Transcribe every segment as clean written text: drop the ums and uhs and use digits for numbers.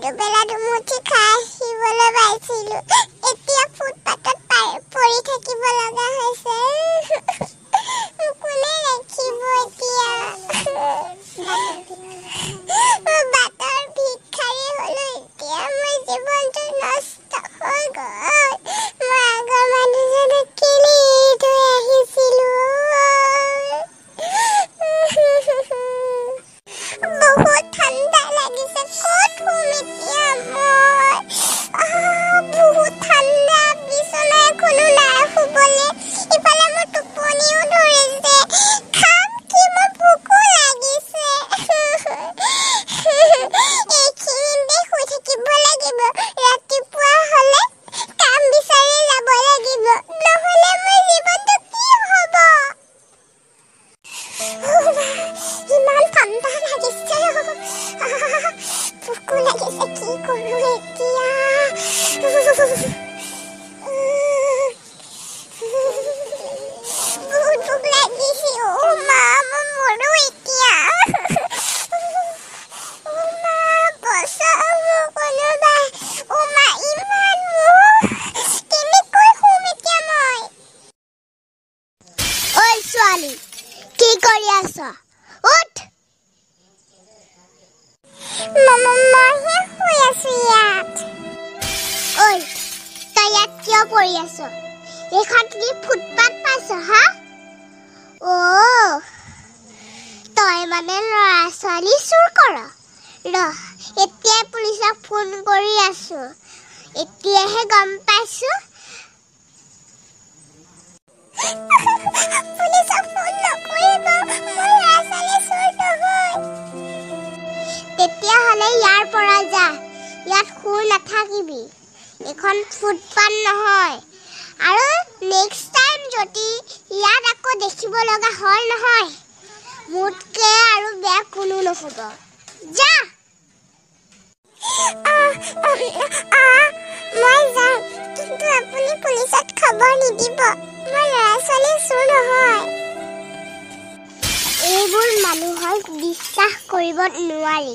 দুবেলা দুমুঠি খাই আহিবলৈ পাইছিলো, এতিয়া ফুটপাতত পৰি থাকিব লগা হৈছে। মোক কোনে ৰাখিব এতিয়া? মই বাটৰ ভিক্ষাৰী হলো এতিয়া। মোৰ জীৱনটো নষ্ট হৈ গ'ল। মই আগৰ মানুহজনক কেলে এৰি থৈ আহিছিলো? বহুত ঠাণ্ডা লাগিছে, ক'ত শুম এতিয়া মই? বহুত ঠাণ্ডা, বিচনা এখনো নাই শুবলৈ। ইফালে মোৰ টোপনিও ধৰিছে। খাম কি? মোৰ ভোকো লাগিছে। এইখিনিতে শুই থাকিব লাগিব। ৰাতিপুৱা হ'লে কাম বিচাৰি যাব লাগিব, নহ'লে মোৰ জীৱনটো কি হ'ব? ইমান ঠাণ্ডা লাগিছে, ভোকো লাগিছে, কি কৰোঁ এতিয়া? বহুত ভোক লাগিছে। অ' মা, মই মৰো এতিয়া। অ' মা, বচাওক মোক কোনোবাই। অ' মা, ইমান মহ, কেনেকৈ শুম এতিয়া মই? ঐ ছোৱালী, কি কৰি আছ? উঠ। মইহে শুই আছো ইয়াত। ঐ, তই ইয়াত কিয় পৰি আছ? এইখন কি ফুটপাত পাইছ হা? অ' তই মানে ল'ৰা ছোৱালী চুৰ কৰ? ৰহ, এতিয়াই পুলিচক ফোন কৰি আছো। এতিয়াহে গম পাইছো। পুলিচক ফোন নকৰিব, মই ল'ৰা ছোৱালী চুৰ নহয়। তেতিয়াহ'লে ইয়াৰ পৰা যা, ইয়াত শুই নাথাকিবি। এইখন ফুটপাত নহয়। আৰু নেক্সট টাইম যদি ইয়াত আকৌ দেখিব লগা হয় নহয়, মোতকৈ আৰু বেয়া কোনো নহ'ব। যা। মই যাম, কিন্তু আপুনি পুলিচত খবৰ নিদিব। মই ল'ৰা ছোৱালী চুৰ নহয়। এইবোৰ মানুহক বিশ্বাস কৰিব নোৱাৰি।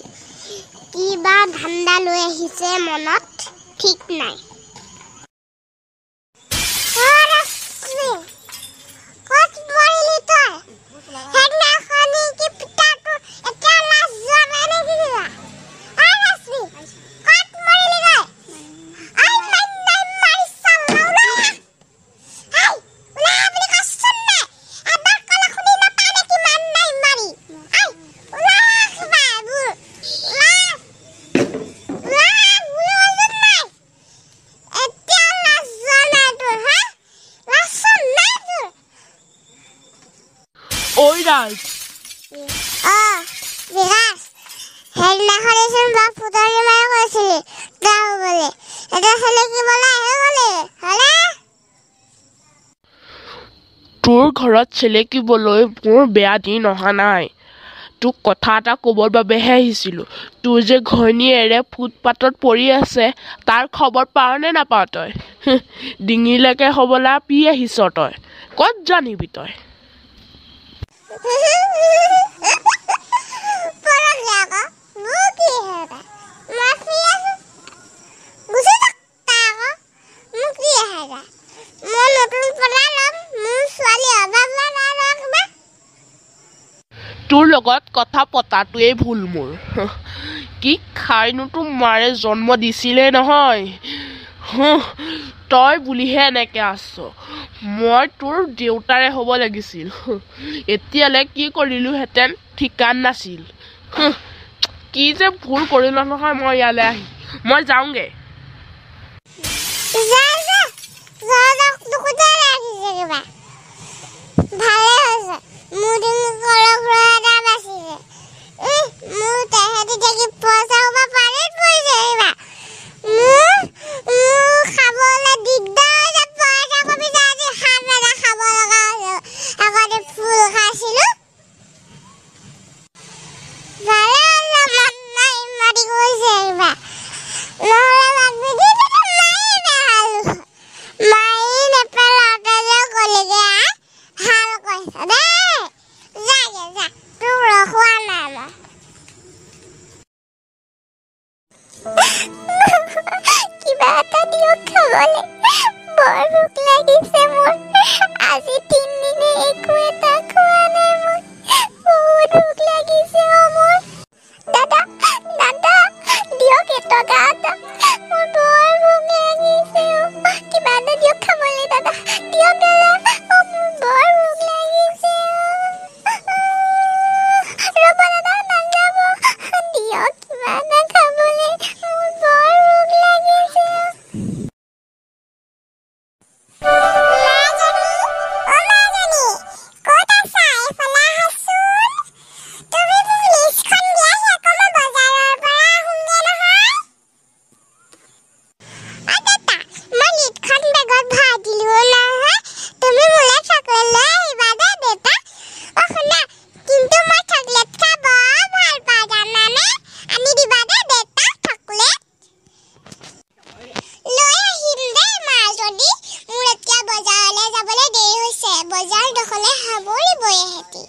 কিবা ধান্দা লৈ আহিছে মনত, ঠিক নাই। ক'ত মৰিলি তই? সেইদিনাখনি কি পিতাটো এতিয়া লাজ যোৱা নাই নেকি কিবা? ঐ ৰশ্মি, ক'ত মৰিলি তই? ঐ মাই মাৰি চালা, ওলাই আহ। হেই, ওলাই আহ বুলি কৈছোন নাই? এবাৰ ক'লে শুনি নাপাৱ নেকি? মান নাই মাৰি। ঐ, ওলাই আহ কিবা এইবোৰ। ওলাই আহ। ওলাই আহ বুলি কৈছোন নাই? এতিয়া লাজ যোৱা নাই তোৰ, হা? লাজ চাজ নাই তোৰ? ঐ ৰাজ। অ' বিকাশ, সেইদিনাখনিচোন বৰ ফুটনি মাৰি কৈছিলি যাওঁ বুলি, এতিয়া চেলেকিবলৈ আহি গ'লি হয়নে? তোৰ ঘৰত চেলেকিবলৈ মোৰ বেয়া দিন অহা নাই। তোক কথা এটা ক'বৰ বাবেহে আহিছিলোঁ। তোৰ যে ঘৈণীয়েৰে ফুটপাতত পৰি আছে, তাৰ খবৰ পাৱ নে নাপাৱ তই? ডিঙিলৈকে হ'বলা পি আহিছ তই, ক'ত জানিবি তই? পৰহি আকৌ মোৰ কি আহে? মই ফ্ৰী আছো, গুচি যাওক তাই আকৌ। মোক কি আহে? মই নতুন পলা ল'ম, মোৰ ছোৱালী অভাৱ নাই নহয় কিবা। তোৰ লগত কথা পতাটোৱেই ভুল মোৰ। কি খাইনো তোৰ মাৰে জন্ম দিছিলে নহয়? তই বুলিহে এনেকে আছ। মই তোৰ দেউতাৰে হ'ব লাগিছিল, এতিয়ালৈ কি কৰিলোহেঁতেন ঠিকান নাছিল। কি যে ভুল কৰিলো নহয় মই ইয়ালৈ আহি। মই যাওঁগে। যা যা যা যা, তোকোতে লাগিছে কিবা। ভালে হৈছে, মোৰ ডিঙি কলক এটা বাচিছে। মোৰ তেহেঁতি থাকি পইচা সোপা পানীত পৰিছে কিবা। মোৰ খাবলৈ দিগদাৰ হৈছে, পইচা কমিছে, আজি সাপ এটা খাব লগা হৈছে। আগতে ফুল খাইছিলো। ভালে হৈছে, মন নাই মাৰি গৈছে কিবা। নহ'লে বাপেকে মাৰি পেলালো। মাৰি নেপেলাওঁতে যে গ'লেগে আই, ভাল কৈছ দেই। যাগে যা, তোক ৰখোৱা নাই মই। কিবা এটা দিয়ক খাবলৈ, বৰ ভোক লাগিছে মোৰ। আজি তিনিদিনে একো এটা খোৱা নাই, মোৰ বহুত ভোক লাগিছে অ মোৰ। দাদা দাদা দিয়ক এটকা এটা, মোৰ বৰ ভোক লাগিছে অ, কিবা এটা দিয়ক খাবলৈ দাদা, দিয়ক দাদা, অ মোৰ বৰ ভোক লাগিছে অ। ৰ'ব দাদা নাযাব, দিয়ক কিবা এটা খাবলৈ, মোৰ বৰ ভোক লাগিছে অ। মাজনী, অ মাজনী, ক'ত আছা? এইফালে আহাচোন। তুমি মোক লিষ্টখন দিয়াহি আকৌ, মই বজাৰৰ পৰা আহোঁগে নহয়। অ দেউতা, মই লিষ্টখন বেগত ভৰাই দিলো নহয়, তুমি মোলৈ চকলেট লৈ আহিবা দেই দেউতা। অ শুনা, কিন্তু মই চকলেট খাই বৰ ভাল পাওঁ জানানে? আনি দিবা দেই দেউতা চকলেট। লৈ আহিম দেই মাজনী, মোৰ এতিয়া বজাৰলৈ যাবলৈ দেৰি হৈছে, বজাৰ নহ'লে সামৰিবই এহেঁতি।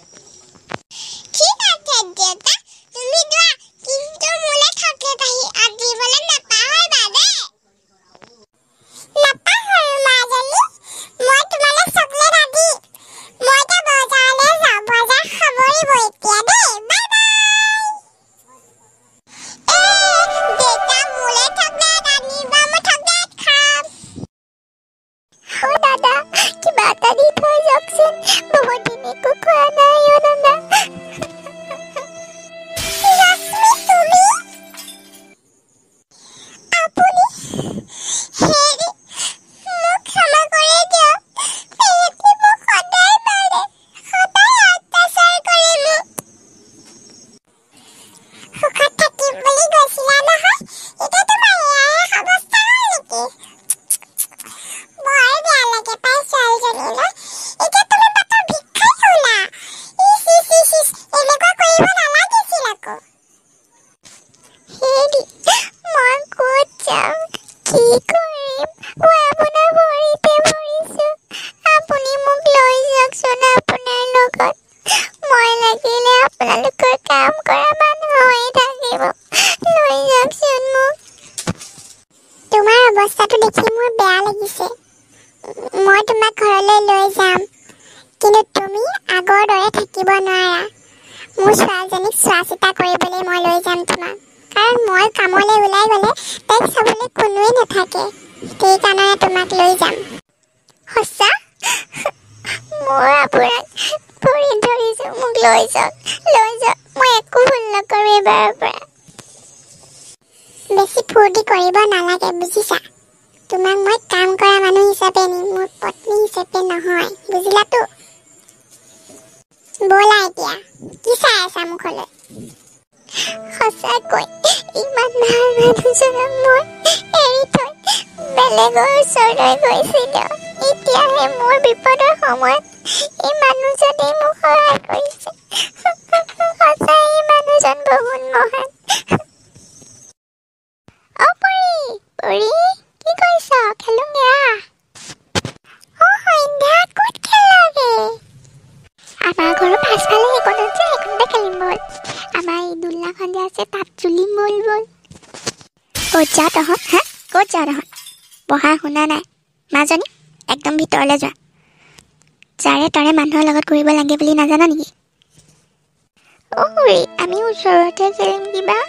ঠিক আছে দেউতা, তুমি যোৱা, কিন্তু মোলৈ চকলেট আহি আনিবলৈ নাপাহৰিবা দেই। নাপাহৰো মাজনী, মই তোমালৈ চকলেট আনিম। মই এতিয়া বজাৰলৈ যাওঁ, বজাৰ সামৰিব এতিয়া দেই, বাই বাই। এ দেউতা, মোলৈ চকলেট আনিবা, মই চকলেট খাম। অ দাদা, কিবা এটা দি থৈ যাওকচোন, বহুত দিন একো খোৱা নাই অ দাদা। ৰশ্মি, তুমি? আপুনি হেৰি, মোক ক্ষমা কৰি দিয়ক, সিহঁতি মোক সদায় মাৰে, সদায় অত্যাচাৰ কৰে মোক। সুখত থাকিম বুলি গৈছিলা নহয়, এতিয়া তোমাৰ এয়াহে অৱস্থা হ'ল নেকি? বৰ বেয়া লাগে পাই ছোৱালীজনীলৈ। এতিয়া তুমি বাটৰ ভিক্ষাৰী হ'লা। ইচ ইচ ইচ ইচ, এনেকুৱা কৰিব নালাগিছিল আকৌ। হেৰি, মই ক'ত যাম, কি কৰিম? মই আপোনাৰ ভৰিতে পৰিছো, আপুনি মোক লৈ যাওকচোন আপোনাৰ লগত। মই লাগিলে আপোনালোকৰ কাম কৰা মানুহ হৈ থাকিব, লৈ যাওকচোন মোক। তোমাৰ অৱস্থাটো দেখি মোৰ বেয়া লাগিছে। মই তোমাক ঘৰলৈ লৈ যাম, কিন্তু তুমি আগৰ দৰে থাকিব নোৱাৰা। মোৰ ছোৱালীজনীক চোৱা চিতা কৰিবলৈ মই লৈ যাম তোমাক, কাৰণ মই কামলৈ ওলাই গ'লে তাইক চাবলৈ কোনোৱেই নাথাকে, সেইকাৰণে তোমাক লৈ যাম। সঁচা? মই আপোনাক ভৰিত ধৰিছো, মোক লৈ যাওক, লৈ যাওক, মই একো ভুল নকৰোঁ এইবাৰৰ পৰা। বেছি ফূৰ্তি কৰিব নালাগে বুজিছা, তোমাক মই কাম কৰা মানুহ হিচাপে নিম, মোৰ পত্নী হিচাপে নহয়, বুজিলাতো? ব'লা এতিয়া, কি চাই আছা মুখলৈ? সঁচাকৈ ইমান ভাল মানুহজনক মই এৰি থৈ বেলেগৰ ওচৰলৈ গৈছিলো, এতিয়াহে মোৰ বিপদৰ সময়ত এই মানুহজনেই মোক সহায় কৰিছে। সঁচাই এই মানুহজন বহুত মহান। অ পৰী, পৰী, কি কৰিছ? খেলোঁগে আহ। অ সন্ধ্যা, ক'ত খেলগে? আমাৰ ঘৰৰ পাছফালে সেইকণত যে, সেইকণতে খেলিম ব'ল। আমাৰ এই দোলনাখন যে আছে তাত জুলিম ব'ল ব'ল। ক'ত যাৱ তহঁত? হা, ক'ত যাৱ তহঁত? পঢ়া শুনা নাই মাজনী, একদম ভিতৰলৈ যোৱা। যাৰে তাৰে মানুহৰ লগত ঘূৰিব লাগে বুলি নাজানা নেকি? অ খুৰী, আমি ওচৰতে খেলিম কিবা।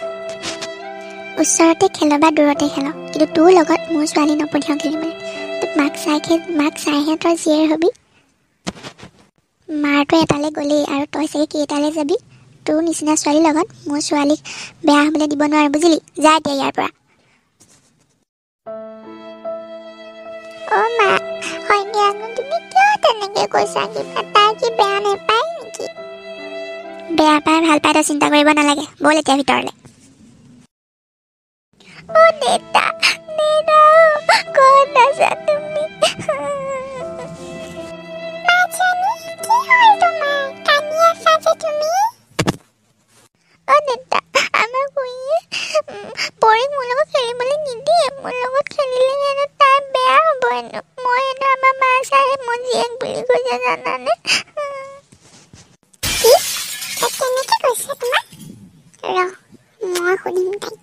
ওচৰতে খেল বা দূৰতে খেল, কিন্তু তোৰ লগত মোৰ ছোৱালী নপঠিয়াওঁ খেলিবলৈ। তোক মাক চাই খেল, মাক চাইহে তই জীয়েৰ হবি। মাৰটো এটালৈ গ'লেই আৰু তই চাগে কেইটালৈ যাবি? তোৰ নিচিনা ছোৱালীৰ লগত মোৰ ছোৱালীক বেয়া হ'বলৈ দিব নোৱাৰো, বুজিলি? যা এতিয়া ইয়াৰ পৰা। অ মা, সন্ধ্যানো তুমি কিয় তেনেকে কৈছা? কিবা তাই কি বেয়া নাপায় নেকি? বেয়া পায় ভাল পায় তই চিন্তা কৰিব নালাগে, ব'ল এতিয়া ভিতৰলৈ। অ দেউতা, দেউতা, ক'ত আছা তুমি? মাজনী, কি হ'ল তোমাৰ? কান্দি আছা যে তুমি? অ দেউতা, আমাৰ খুৰীয়ে পৰীক মোৰ লগত খেলিবলৈ নিদিয়ে, মোৰ লগত খেলিলে হেনো তাই বেয়া হ'ব হেনো। মই হেনো আমাৰ মা চাহে মোৰ জীয়েক বুলি কৈছে জানানে? কি? তাই কেনেকে কৈছে তোমাক? ৰ, মই সুধিম তাইক।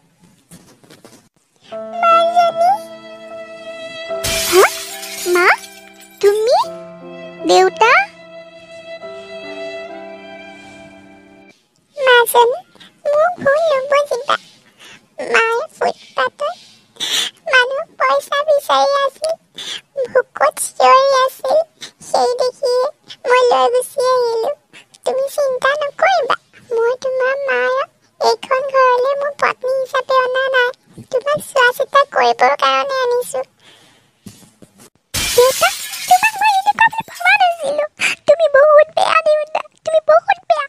কৰিবৰ কাৰণে আনিছো। দেউতা, তোমাক মই এনেকুৱা বুলি ভবা নাছিলো। তুমি বহুত বেয়া দেউতা, তুমি বহুত বেয়া।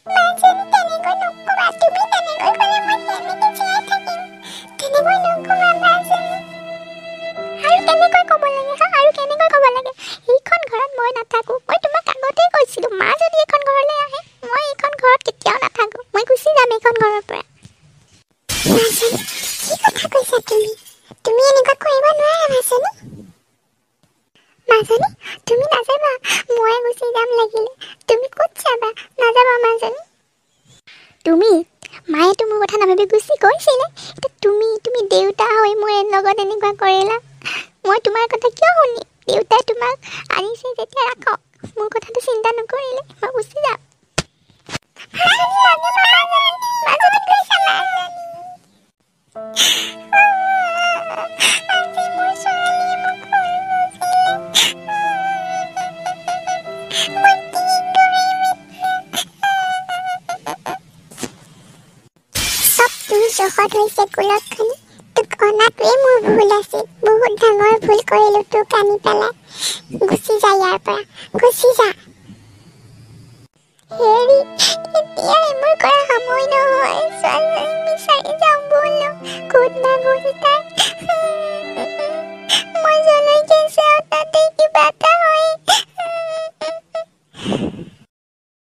মাজনী, তেনেকৈ নকবা। তুমি তেনেকৈ ক'লে মই কেনেকৈ জীয়াই থাকিম? তেনেকৈ নকবা মাজনী। আৰু কেনেকৈ ক'ব লাগে হা? আৰু কেনেকৈ ক'ব লাগে? এইখন ঘৰত মই নাথাকো। মই তোমাক আগতেই কৈছিলো, মা যদি এইখন ঘৰলৈ আহে মই এইখন ঘৰত কেতিয়াও নাথাকো, মই গুচি যাম এইখন ঘৰৰ পৰা। মাজনী, কি কথা কৈছা তুমি? তুমি এনেকুৱা কৰিব নোৱাৰা মাজনী। মাজনী, তুমি নাযাবা, মই গুচি যাম লাগিলে। তুমি ক'ত যাবা? নাযাবা মাজনী। তুমি মায়েতো মোৰ কথা নাভাবি গুচি গৈছিলে, এতিয়া তুমি তুমি দেউতা হৈ মোৰ লগত এনেকুৱা কৰিলা। মই তোমাৰ কথা কিয় শুনিম? দেউতাই তোমাক আনিছে যেতিয়া ৰাখক, মোৰ কথাটো চিন্তা নকৰিলে। মই গুচি যাম। মাজনী, গৈছা মাজনী। আজি মোৰ ছোৱালীয়ে মোক ভুল বুজিলে। মই কি কৰিম? চব তোৰ জহত হৈছে কুলক্ষণী। তোক অনাটোৱে মোৰ ভুল আছিল। বহুত ডাঙৰ ভুল কৰিলো তোক আনি পেলাই। গুচি যা ইয়াৰ পৰা, গুচি যা। হেৰি,